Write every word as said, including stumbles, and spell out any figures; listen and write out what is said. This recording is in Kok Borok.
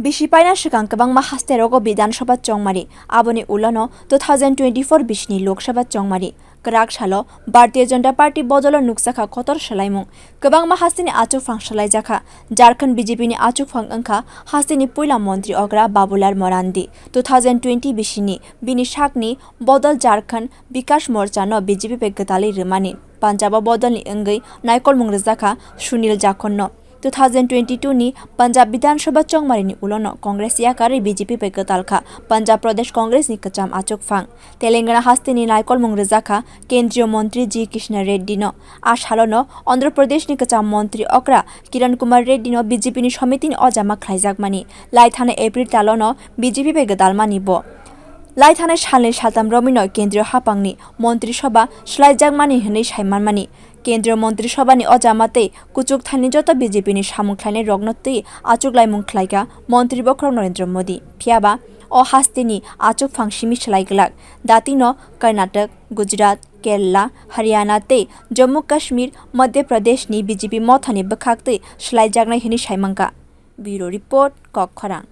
Bisi paina swkang kwbangma haste rogo Bidhan Sabha chongmari, aboni ulono two thousand twenty-four bisini Lok Sabha chongmari. Kwrak salo Bharatiya Janata Party bodolo nukjakha kotor swlaimung. Kwbangma hasteni achukphang swlaijakha. Jharkhand B J P ni achukphang wngkha hasteni puila montri okra Babulal Morandi. Two thousand twenty bisini bini sakni bodol Jharkhand Bikash Morcha no B J P bai gwdalwi rwmani. Punjab o bodolni wngwi naikolmung rwjakha Sunil Jakhon no. Two thousand twenty-two ni Punjab Bidhan Sabha chongmarini ulono Congress yakarwi B J P bai gwdalkha Punjab Pradesh Congress ni kwcham achukphang. Telangana hasteni naikolmung rwjakha Kendriya Montri G Kishan Reddy no. A salono Andhra Pradesh ni kwcham montri okra Kiran Kumar Reddy no B J P ni somitini ojama khlaijakmani. Lai thanai April talono B J P bai gwdalmani bo. Lai thanai salni saltam romwino Kendriya hapangni Montri Sabha swlaijakmani hwnwi saimanmani. Kendriya Montri Sabhani ojama tei kuchuk thani joto B J P ni samung khlainai rokno twi achuklaimung khlaikha Montri Bokhorok Narendra Modi. Phiyaba o hasteni achukphang simi swlai glak. Datino Karnataka, Gujarat, Kerala, Haryana tei Jammu Kashmir, Madhya Pradesh ni B J P mothani bwkhak twi swlaijaknai hwnwi saimangkha. Bureau Report, Kokkhorang.